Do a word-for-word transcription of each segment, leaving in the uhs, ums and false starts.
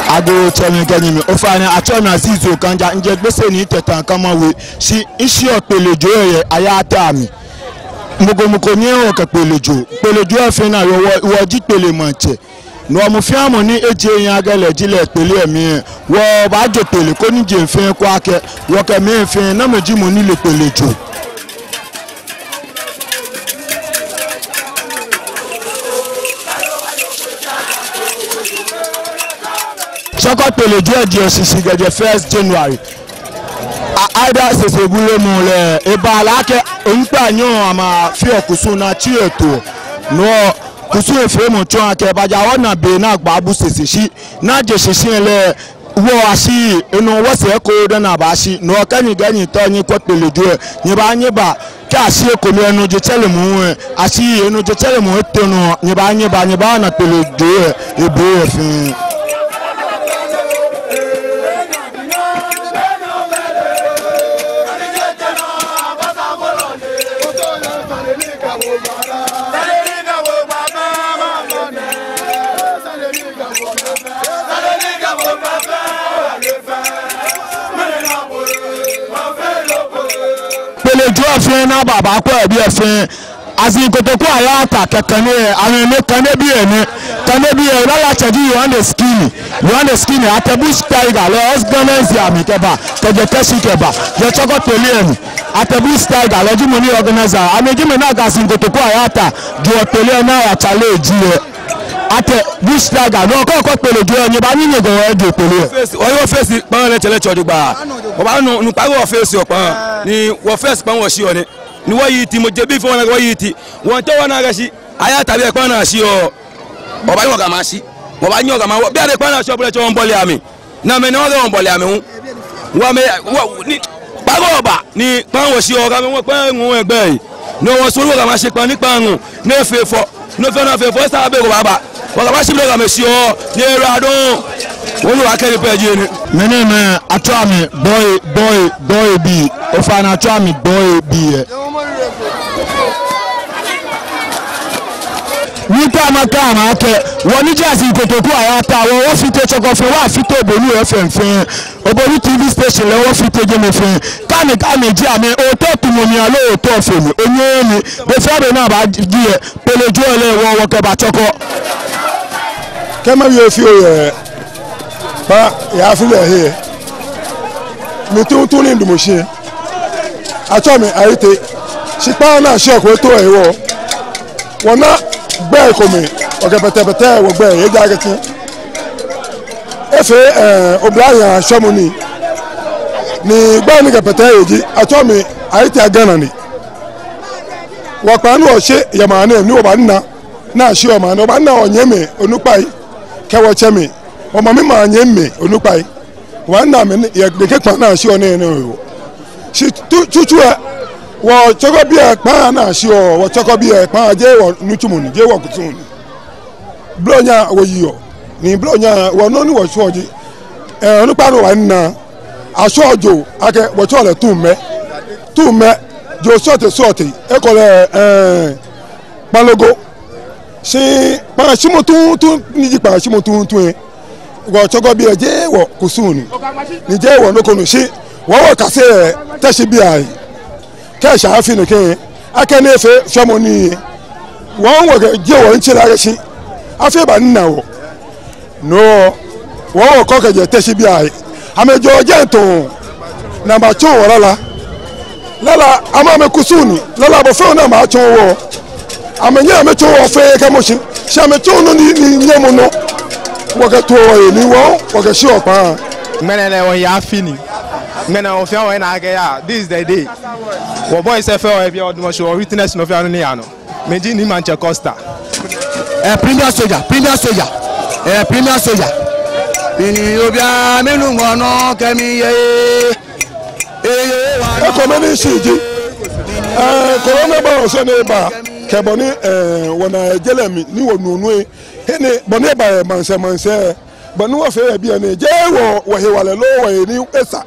Agoo tsɛmɛi kɛ nyɛmɛi, ofainɛ atsɛɔ mi Azizu Okanja, mijɛ Gbese ni Tɛtan Kamawe, shi mishiɔ Kpelejoo yɛ Ayata mli. Mɔ ko mɔ ko nyɛŋ wɔkɛ Kpelejoo. Kpelejoo fɛɛ naa wɔ, wɔ, wɔji Kpele maŋtsɛ. Nɔ mɔ fɛɛ mɔ ni eje ehiɛ akɛ lɛ ji lɛ Kpele mli lɛ, wɔbaajo Kpele koni jeŋ fɛɛ akwɛ akɛ wɔkɛ mɛi fɛɛ, namɔ ji mɔ ni le Kpelejoo. Tsɔkɔ Kpelejoo lɛ jeɔ shishi kɛjɛ first January. A, Aida Sese Bulɛ mɔ lɛ, eba lɛ akɛ onukpai nyɔ amɛfeɔ kusum ni atsi eto. Nɔ kusum lɛ feemɔ tsɔɔ akɛ baja wɔna be ni agbaa bu sese shi, ni aje shishi lɛ, wɔ ashi, enɔ wɔsɛɛ ko dani abaashi. Nɔ kɛ ni gɛ ni tɔ ni kwɛ Kpelejoo lɛ, nyɛba, nyɛba, kɛ ashi ekome lɛ, enɔ jetsɛremɔ lɛ, ashi enɔ jetsɛremɔ lɛ etɛ nɔ, nyɛba, nyɛba, nyɛbana Kpelejoo lɛ, ebo lɛ fɛɛ. Kpelejoo fɛɛ ni aba, abakwɛ biɛ fɛɛ. Aziŋ Kotoku Ayata kɛ Kane, amɛ nɛ Kane bii lɛ nɛ. Kane bii lɛ, lala tsɛ ji Yohane Skinny. Yohane Skinny, Atɛ Bush Tiger lɛ organize amɛ kɛba, kɛjɛ Teshie kɛba, yɛ Tsɔkɔ Kpele lɛ mli. Atɛ Bush Tiger lɛ ji mɔ ni organize, amɛ ji mɛi ni akɛ Aziŋ Kotoku Ayata joɔ Kpele lɛ ni aya challenge lɛ. Atɛ Bush Tiger, nɔ ko kɔ Kpelejoo lɛ, nyɛba ni nyɛgɔ wɔ ejo Kpele lɛ. Face, wɔyɛ face kpaa lɛ tsɛ lɛ tsɔ jogbaŋŋ. Wɔbaanu onukpa ko face kpaa. Ni wɔ face kpaa wɔshiɔ nɛ. Ni wɔyi ti, mɔ jeee bi fɔ wɔna wɔyi ti. Wɔntao wɔna akɛ shi Ayata bii kpaa ni ashiɔ. Wɔbaanyɛ wɔkɛ amɛ ashi. Wɔbaanyɛ wɔkɛ amɛ, wɔ, bianɛ kpaa ni ashiɔ, bulɛ tsɔ wɔbɔle amɛ. Ni amɛ nɛ wɔkɛ wɔbɔle amɛ hu. Wɔmɛ, wɔ, ni, kpaa ko ba, ni kpaa wɔshiɔ, kɛ amɛ wɔ kpaa ŋɔɔ egbɛ. Nɔ wɔsumɔɔ wɔkɛ amɛ ashi kpaa ni kpaa ŋɔɔ, ni efee fɔ. Nɔ fɛɛ nɔ efee fɔ, esa be ko baaba. Wɔkɛ amɛ ashi, blɔ kɛ amɛ shiɔ, ni era dɔŋŋ. Wɔnu akɛ ni pɛ ji enɛ. Mɛni mɛi, atsɛɔ amɛ Gbɔi, Gbɔi, Gbɔi bii. Ofainɛ atsɛɔ amɛ Gbɔi bii lɛ. Ni kɛ amɛkɛɛ amɛ akɛ, wɔ ni ji Aziŋ Kotoku Ayata, wɔ, wɔfite Tsɔkɔ fɛɛ, wɔfite Obonu F M fɛɛ, Obonu T V station lɛ, wɔfite jɛmɛ fɛɛ. Kane, kane ji amɛ, otɔ tumɔ mi aloo otɔ fe mi, onyɛmi, be fɛɛ be ni abaaji lɛ, Kpelejoo lɛ, wɔ, wɔkɛba Tsɔkɔ. Kɛ mawie fioo yɛ kpaa yaafi lɛ he, mi tuuntu ni midamɔ shi, atsɛɔ mi Ayite. Shi kpaa ni ashiɔ ko eto ehe wɔ. Wɔna gbɛi komɛi, wɔkɛ pɛtɛpɛtɛ wɔgbɛi, ejaakɛ tsi efee, ɛɛ, oblahii ashwɛmɔ nii. Ni gbɛi ni kɛ pɛtɛ ehe ji, atsɛɔ mi Ayite Agana ni. Wɔkpaa ni wɔshe yɛ maŋ nɛɛ, ni wɔbana ni ashiɔ maŋ nɛɛ, wɔbana wɔnyɛmimɛi onukpai kɛ wɔtsɛmɛi, wɔmamimɛi anyɛmimɛi onukpai. Wɔna amɛ ni, yɛ nɛkɛ kpaa ni ashiɔ nɛɛ nɔ. Shi tu, tsutsu lɛ, wɔ Tsɔkɔ bii lɛ kpaa ni ashiɔ, wɔ Tsɔkɔ bii lɛ kpaa jeee wɔnitsumɔ ni, jeee wɔkusum ni. Blɔnya wɔyiɔ, ni blɔnya wɔnɔ ni wɔshiɔ ji, ɛɛ, onukpa ni wɔna, ashiɔ jo, akɛ wɔtsɛɔ lɛ Tuumɛ. Tuumɛ, jo srɔtoi srɔtoi, ekolɛ, ɛɛ, Kpalogo. Shi kpaashimɔ tuuntu, ni ji kpaashimɔ tuuntu lɛ, wɔ Tsɔkɔ bii lɛ jeee wɔkusum ni, ni jeee wɔnɔ ko nɔ, shi wɔ wɔkase Teshie bii ahe. Kɛ esa afi nɛkɛ, akɛni efee shwɛmɔ nii, wɔ wɔkɛjie wɔnitsumɔ lɛ akɛ shi afee ba ni ana wɔ. No, wɔ wɔkɔ kɛjɛ Teshie bii ahe. Amɛjɔɔ jɛi tɔŋŋ, ni amɛtsɔɔ wɔ lala. Lala, amɛ amɛkusum ni, lala bɔ fɛɛ ni amɛtsɔɔ wɔ. Amɛnyɛɛɛ amɛtsɔɔ wɔ fɛɛ kɛmɔ shi, shi amɛtsɔɔ nɔ ni, ni nyɛmɔ nɔ. Wɔkɛtoɔ wɔhe ni wɔ, wɔkɛshiɔ kpaa. Ŋmɛnɛ lɛ wɔya afi ni. Ŋmɛnɛ wɔ fɛɛ wɔna akɛ ya, this is the day. Wɔ boys fɛɛ wɔyɛ biɛ, wɔdamɔ shi, wɔ witness nɔ fɛɛ nɔ ni yaa nɔ. Mi ji Nii Maŋtsɛ Costa. Eh, Premier Soldier, Premier Soldier. Eh, Premier Soldier. Mini obi a, minu ŋɔɔ nɔ kɛ miye. Eye wa nɔ. Ekomɛi ni shi ji, eh, coronavirus ni eba, kɛ bɔ ni, eh, wɔna yɛ je lɛ mli, ni wɔnu nɔ lɛ. He ni bɔ ni eba yɛ maŋsɛɛ maŋsɛɛ, bɔ ni wɔfee yɛ biɛ nɛɛ, jeee wɔ, wɔhewalɛ loo wɔhe ni esa,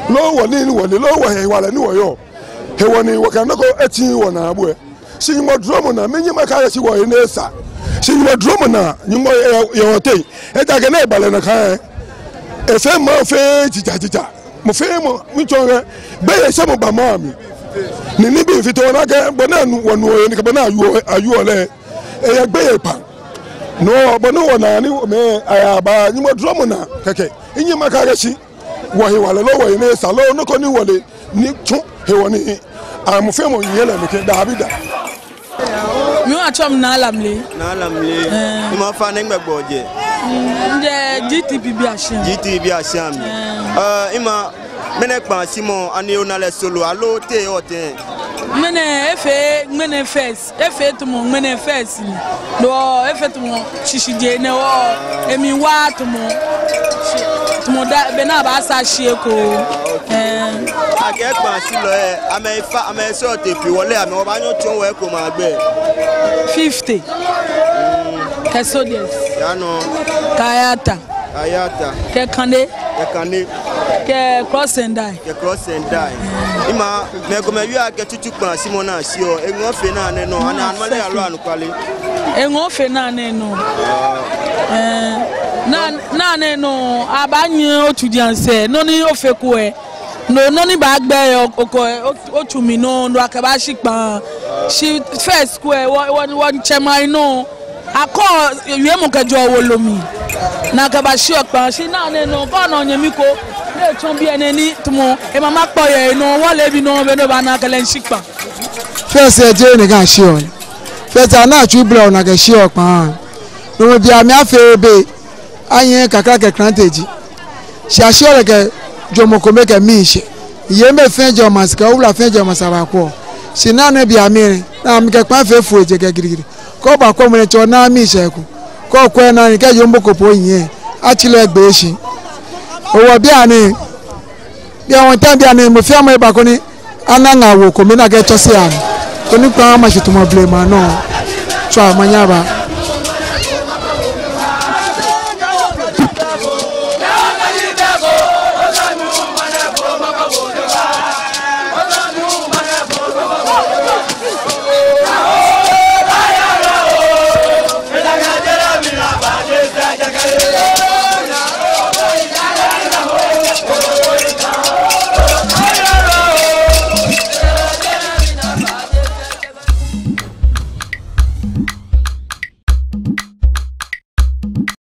loo wɔ nii ni wɔle, loo wɔhewalɛ ni wɔyɔɔ hewɔ ni wɔkɛ nɔ ko etiŋ wɔnaabu lɛ. Shi Nyɔŋmɔ duromɔ naa, minyɛŋ makɛɛ akɛ shi wɔhe ni esa. Shi Nyɔŋmɔ duromɔ naa, Nyɔŋmɔ yɛ, yɛ wɔteŋ. Ejaakɛ ni eba lɛ nakai lɛ, efee maŋ fɛɛ jija jija. Mɔ fɛɛ mɔ, miitsɔɔ akɛ, gbeyei sɛɛmɔ ba maŋ mli. Ni nibii fite wɔnaa akɛ, bɔ ni anu, wɔnu wɔyeɔ nii kɛ bɔ ni awieɔ, awieɔ lɛ, eyɛ gbeyei kpaŋ. No, bɔ ni wɔnaa ni mɛi ayaba, Nyɔŋmɔ duromɔ naa kɛkɛ. Minyɛŋ makɛɛ akɛ shi wɔhewalɛ loo wɔyi ni esa loo nɔ ko ni wɔle ni tsu hewɔ ni mɔ fɛɛ mɔ nyiɛ lɛ nɛkɛ, dabida. Mi hu atsɛɔ mi Naa Lamle. Naa Lamle. Ɛɛ. Ima, ofainɛ nɛgbɛ gbɛ ojɛ? Mijɛ G T B bii ashia. G T B bii ashia mli. Ɛɛ. Ɛɛ, ima, ŋmɛnɛ kpãa shimɔ, ani ona lɛ soro aloo te otee? Ŋmɛnɛ efee, ŋmɛnɛ first. Efee tamɔ ŋmɛnɛ first ni. No efee tamɔ shishijee nɛɛ hewɔ emli wa tamɔ, tamɔ daa, be ni abaasaa shi ekoŋŋ. Ɛɛ. Akɛ kpãa shilɔi lɛ, amɛfa, amɛsɔɔti pii, wɔ lɛ amɛ wɔbaanyɛ wɔtsɔɔ wɔ eko ma gbɛ. Fifty. Kɛ soldiers. Yaa nɔ. Kɛ Ayata. Ayata. Kɛ Kande. Kɛ Kande. Kɛ Cross and Die. Kɛ Cross and Die. Ima, mɛi komɛi wieɔ akɛ tsutsu kpãa shimɔ ni ashiɔ, eŋɔɔ fe naanɛ nɔ, ani, ani male aloo anɔkwale? Eŋɔɔ fe naanɛ nɔ. Ɛɛ, naa, naanɛ nɔ, abaanyiɛ otsu diɛŋtsɛ, nɔ ni ofeko lɛ. No, nɔ ni baagbɛ yɛ o, okɔ, o, otsu mli nɔ, no akɛbaashi kpãa. Shi first ko lɛ, wɔ, wɔ, wɔtsɛmɛi nɔ. Akɔ wiemɔ kɛjɛɔ wolo mli. Ni akɛbaashiɔ kpãa, shi naanɛ nɔ, kɛ ona onyɛmi ko ni etsɔ biɛ nɛɛ ni tamɔ emama kpɔ yɛ enɔ, wɔ leebi nɔ, be ni obaana akɛ lɛ miishi kpãa. First lɛ jeee nɛkɛ ashiɔ. First ana tsui blɔ ni akɛshiɔ kpãa. No mli bei amli afee be, anyiɛ kakla kɛ klante ji. Shi ashiɔ lɛ kɛ jwɛŋmɔ kome kɛ miishɛɛ. Yei amɛ fɛɛ jwɛŋmɔ sɛɛ kɛ owula fɛɛ jwɛŋmɔ sɛɛ abakwɔ. Shi naanɛ bei amli, ni amɛkɛ kpãa fɛɛ fo eje kɛ gidigidi. Kɛ oba kwɛmɔ lɛ tsɔ naa miishɛɛ ko. Kɛ okwɛ naa ni kɛ yombo ko po nyiɛ. Atsi lɛ gbɛ shi. Owɔ bianɛ. Bianɛ wɔmiitao bianɛ mɔ fɛɛ mɔ eba koni ana ŋaawoo kome ni akɛtsɔse amɛ. Koni kpãa ama shi tamɔ blema nɔ. Tswa manyɛ aba.